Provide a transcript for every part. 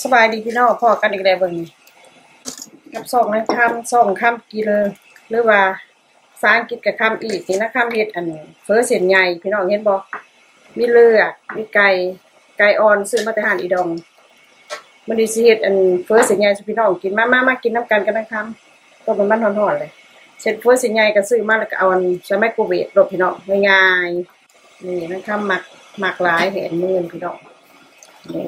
ສະບາຍດີພີ່ນ້ອງ ພໍ້ກັນອີກແລ້ວເບິ່ງນີ້ ກັບຊ່ອງນາງຄຳ ຊ່ອງຄຳກິນ ຫຼືວ່າພາສາອັງກິດກໍຄຳອີກ. ນີ້ນາງຄຳເຮັດອັນເຝີເສັ້ນໃຫຍ່ ພີ່ນ້ອງເຫັນບໍ່? ມີເລືອດ ມີໄກ່ ໄກ່ອ່ອນ ຊື້ມາແຕ່ຮ້ານອີ່ດອງ. ມື້ນີ້ຊິເຮັດອັນເຝີເສັ້ນໃຫຍ່ສູ່ພີ່ນ້ອງກິນ. ມາ ມາ ມາກິນນຳກັນກັບນາງຄຳ. ຕົ້ມນ້ຳມັນຮ້ອນໆເລີຍ. ເສັ້ນເຝີເສັ້ນໃຫຍ່ກໍຊື້ມາ ແລ້ວກໍເອົາອັນໃສ່ໄມໂຄເວຟໂລດພີ່ນ້ອງ ງ່າຍໆ. ນີ້ນາງຄຳມັກ ມັກຫຼາຍ ເຫັນມື້ນີ້ພີ່ນ້ອງ ນີ້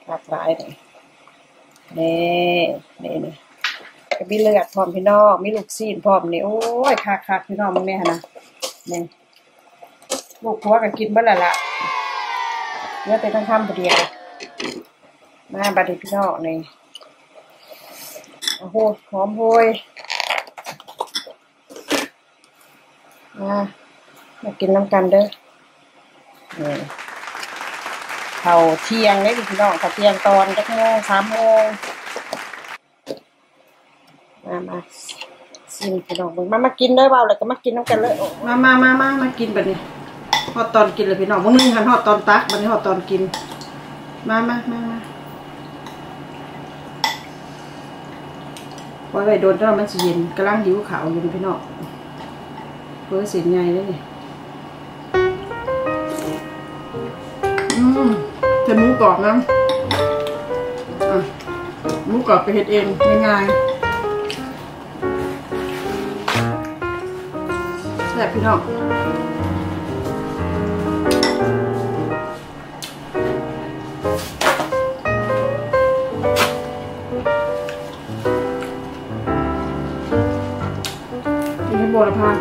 ຄັກຫຼາຍນີ້ ນີ້ ນີ້ ນີ້ ກໍມີເລືອດພ້ອມພີ່ນ້ອງ ມີລູກຊີ້ນພ້ອມນີ້ ໂອ້ຍ ຄັກໆ ພີ່ນ້ອງເບິ່ງແດ່ຫັ້ນນະ ນີ້ ລູກຜົວກໍກິນເບິດແລ້ວລະ ເຫຼືອແຕ່ນາງຄຳຜູ້ດຽວ. ມາບັດນີ້ພີ່ນ້ອງນີ້ ໂອ້ໂຫ ຫອມໂຫຍ. ມາ ມາກິນນຳກັນເດີ້. ນີ້ ເຂົ້າທ່ຽງເດ້ນີ້ພີ່ນ້ອງ ເຂົ້າທ່ຽງຕອນຈັກໂມງ ສາມໂມງ. ມາ ມາຊິມພີ່ນ້ອງເບິ່ງ ມາ ມາກິນເດີ້ ເວົ້າແລ້ວກໍມາກິນນຳກັນເລີຍ. ມາ ມາ ມາ ມາ ມາກິນບັດນີ້ ຮອດຕອນກິນແລ້ວພີ່ນ້ອງ. ມື້ໜຶ່ງຫັ້ນຮອດຕອນຕັກ ບັດນີ້ຮອດຕອນກິນ. ມາ ມາ ມາ ມາ. ໄວ້ ໄວ້ໂດນ ເຈົ້າມັນຊິເຢັນ ກຳລັງຫິວເຂົ້າຢູ່ນີ້ພີ່ນ້ອງ. ເຝີເສັ້ນໃຫຍ່ເດ້ນີ້ ອືມ ໃສ່ໝູກອບນຳ. ອ່ະ ໝູກອບກໍເຮັດເອງ ງ່າຍໆ ແຊບພີ່ນ້ອງ. ກິນໃຫ້ໝົດລະພາ ຄ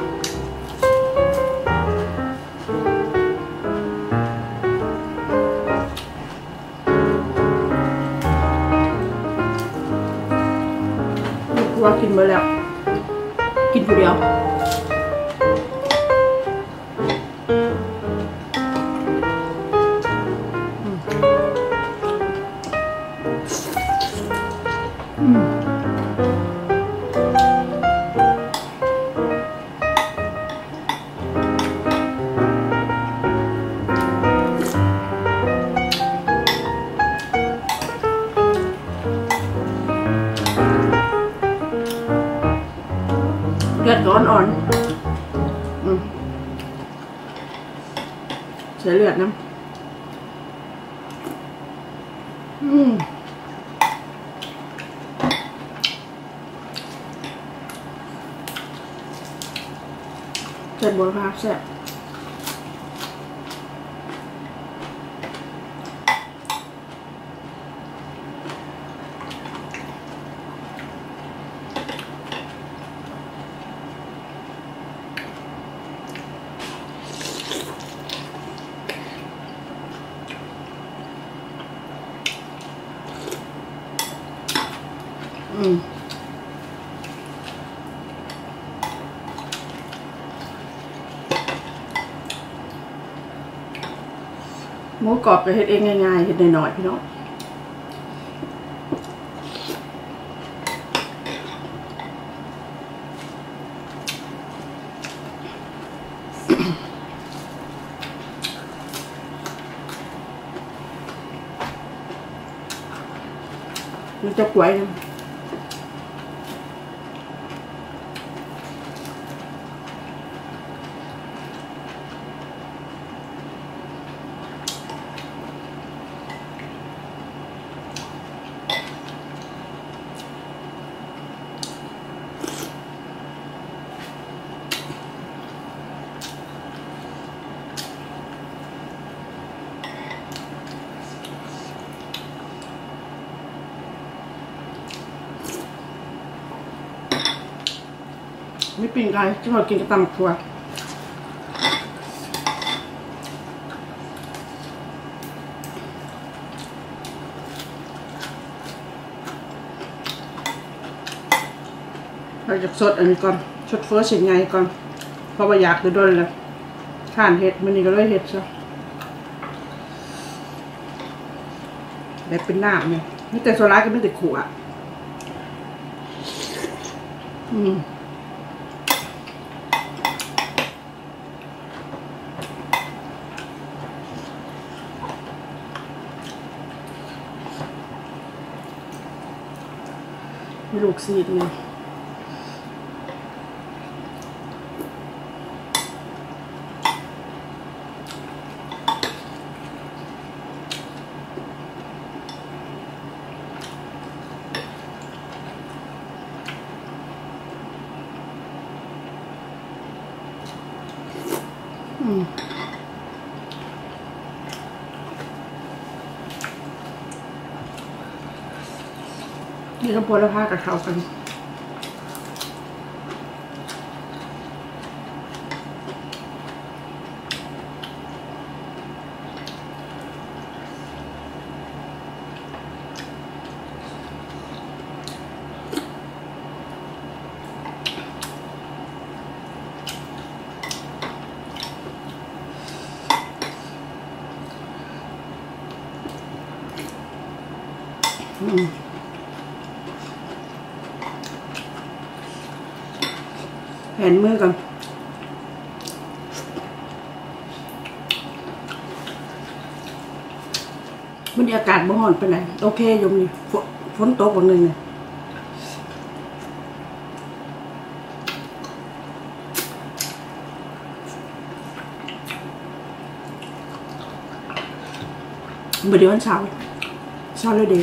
ອບຄົວກິນເບິດແລ້ວ ກິນຜູ້ດຽວ. ອືມ ອືມ ເລືອດກໍອ່ອນໆ ອືມ ໃສ່ເລືອດນຳ ອືມ ໃສ່ບົວລະພາ ແຊບ. ອືມ ໝູກອບກໍເຮັດເອງງ່າຍໆ ເຮັດນ້ອຍໆ ພີ່ນ້ອງ. ມັນຈະກວຍ ມີປີ້ງໄກ່ ຊິເອົາກິນກັບຕຳໝາກຖົ່ວ. ເຮົາຢາກຊົດອັນນີ້ກ່ອນ ຊົດເຝີເສັ້ນໃຫຍ່ກ່ອນ ເພາະວ່າຢາກແຕ່ດົນແລ້ວ ຄ້ານເຮັດ ມື້ນີ້ກໍເລີຍເຮັດຊະ. ແບບເປັນນ້ຳນີ້ ມີແຕ່ ສ່ວນຫຼາຍກໍມີແຕ່ຂົ້ວ ອືມ. ມີລູກຊີ້ນນີ້ ອືມ ນີ້ກໍບົວລະພາກໍເຂົ້າກັນ. ອືມ ແຜນມືກ່ອນ. ມື້ນີ້ອາກາດບໍ່ຮ້ອນປານໃດ ໂອເຄຢູ່ ມື້ນີ້ ຝົນ ຝົນຕົກຫວ່າງໜຶ່ງນີ້ ມື້ນີ້ວັນເສົາ ເສົາແລ້ວເດ.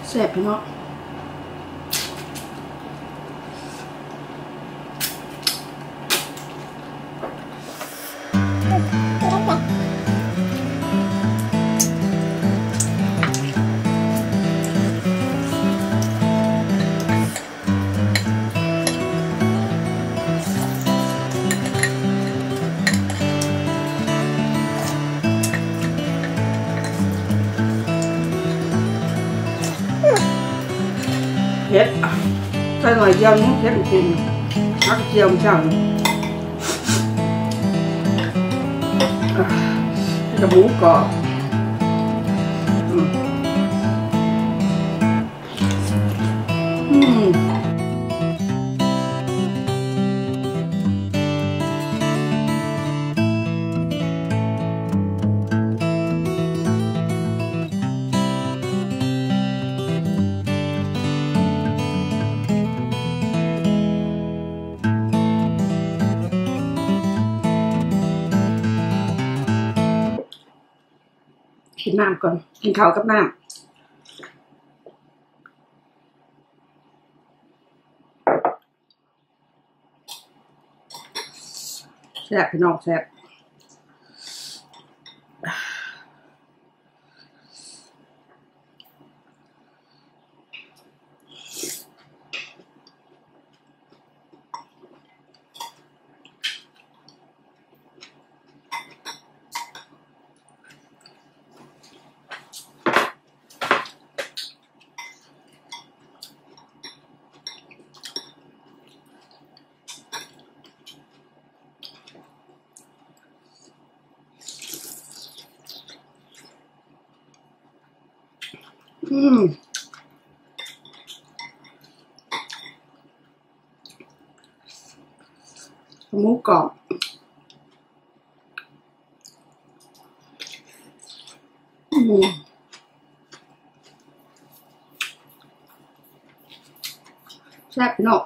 ແຊບພີ່ນ້ອງ. ເຜັດ ໃສ່ໜ້ອຍດຽວນີ້ເຜັດຈິງ. ຜັກກະຈຽມຈ້ຳ ແລ້ວກໍໝູກອບ ອືມ. ອືມ ກິນນ້ຳກ່ອນ ກິນເຂົ້າກັບນ້ຳ. ແຊບ ພີ່ນ້ອງ ແຊບ. ອືມ ໝູກອບ. ອືມ ແຊບເນາະ.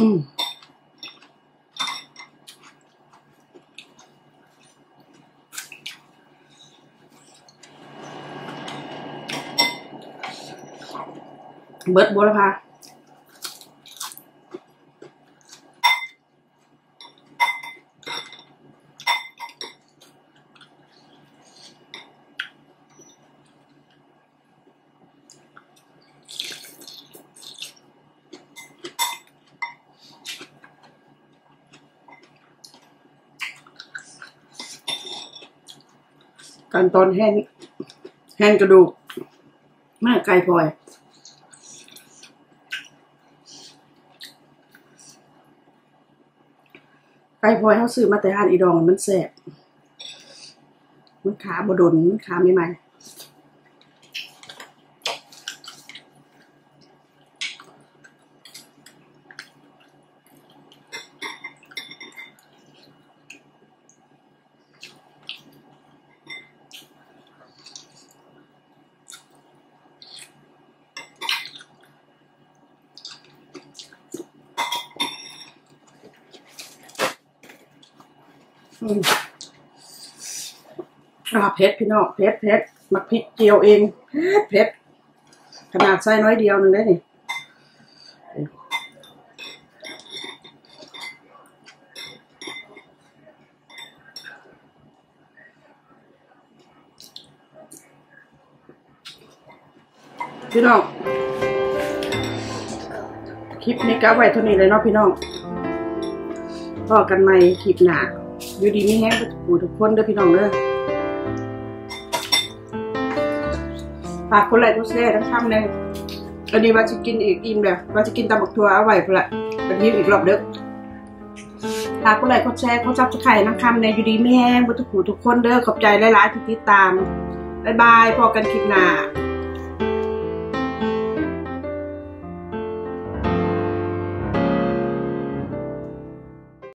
ອືມ ເບິດບົວລະພາ. ຂັ້ນຕອນແຫ້ງ ແຫ້ງກະດູກ ມາໄກ່ພອຍ. ໄກ່ພອຍເຮົາຊື້ມາແຕ່ຮ້ານອີ່ດອງ ມັນແຊບ ມັນຄາບໍ່ດົນ ມັນຄາໃໝ່ໆ. ອືມ ອ່າ ເຜັດພີ່ນ້ອງ ເຜັດ ເຜັດ ໝາກພິກຈຽວເອງ ເຜັດ ເຜັດ ຂະໜາດໃສ່ໜ້ອຍດຽວໜຶ່ງເດ້ນີ້. ພີ່ນ້ອງ ຄລິບນີ້ກໍເອົາໄວ້ເທົ່ານີ້ແຫຼະເນາະພີ່ນ້ອງ ພໍ້ກັນໃໝ່ຄລິບໜ້າ ຢູ່ດີມີແຮງທຸກຜູ້ທຸກຄົນເດີພີ່ນ້ອງເດີ. ຝາກກົດໄລກົດແຊນຳຄຳແດ່. ອັນນີ້ວ່າຊິກິນອີກ ອີ່ມແລ້ວ ວ່າຊິກິນຕຳບັກຖົ່ວ ເອົາໄວ້ພຸ້ນລະ ບັດຫິວອີກລອບເດີ. ຝາກກົດໄລກົດແຊ ກົດ Subscribe ນຳຄຳແດ່. ຢູ່ດີມີແຮງເບິດທຸກຜູ້ທຸກຄົນເດີ. ຂອບໃຈຫຼາຍໆທີ່ຕິດຕາມ. ບາຍບາຍ ພໍ້ກັນຄລິບໜ້າ.